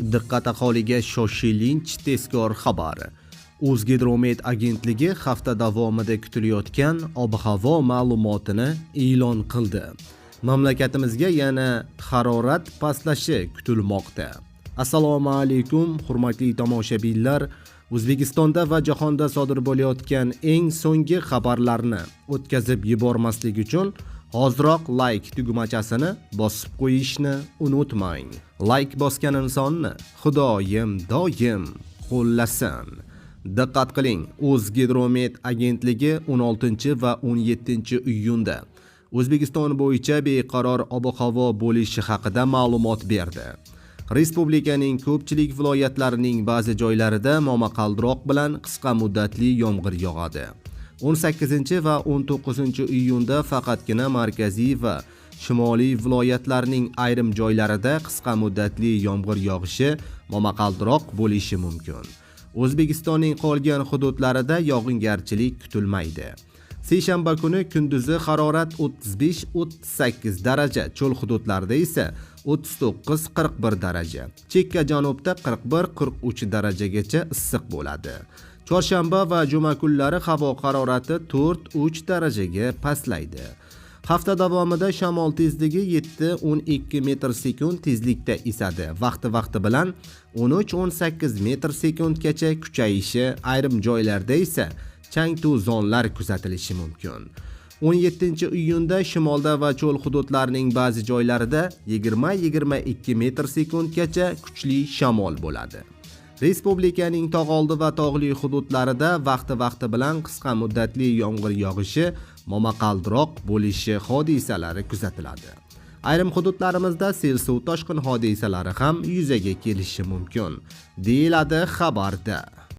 Diqqat aholiga, shoshilinch tezkor xabar. O'zgidromet agentligi hafta davomida kutilayotgan ob-havo ma'lumotini e'lon qildi. Mamlakatimizga yana harorat pastlashi kutilmoqda. Assalomu alaykum, hurmatli tomoshabinlar. O'zbekistonda va jahonda sodir bo'layotgan eng so'nggi xabarlarni o'tkazib yubormaslik uchun hoziroq like tugmachasini bosib qo'yishni unutmang. Like bosgan insonni Xudoyim doim qo'llasin. Diqqat qiling, O'zgidromet agentligi 16 va 17 iyunda O'zbekiston bo'yicha beqaror ob-havo bo'lishi haqida ma'lumot berdi. Respublikaning ko'pchilik viloyatlarining ba'zi joylarida momaqaldiroq bilan qisqa muddatli yomg'ir yog'adi. 18 va 19 iyunda faqatgina markaziy va shimoliy viloyatlarning ayrim joylarida qisqa muddatli yomg'ir yog'ishi, momaqaldiroq bo'lishi mumkin. O'zbekistonning qolgan hududlarida yog'ingarchilik kutilmaydi. Seshanba kuni kunduzi harorat 35-38 daraja, cho'l hududlarida esa 39-41 daraja, chekka janubda 41-43 darajagacha issiq bo'ladi. Chorshanba va juma kunlari havo harorati 4-3 darajaga pastlaydi. Hafta davomida shamol tezligi 7-12 metr sekund tezlikda esadi. Vaqti-vaqti bilan 13-18 metr sekundgacha kuchayishi, ayrim joylarda esa chang-to'zonlar kuzatilishi mumkin. 17 iyunda shimolda va cho'l hududlarining ba'zi joylarida 20-22 metr sekundgacha kuchli shamol bo'ladi. Respublikaning tog'oldi va tog'li hududlarida vaqti-vaqti bilan qisqa muddatli yomg'ir yog'ishi, momaqaldiroq bo'lishi hodisalari kuzatiladi. Ayrim hududlarimizda sel suv toshqin hodisalari ham yuzaga kelishi mumkin, deyiladi xabarda.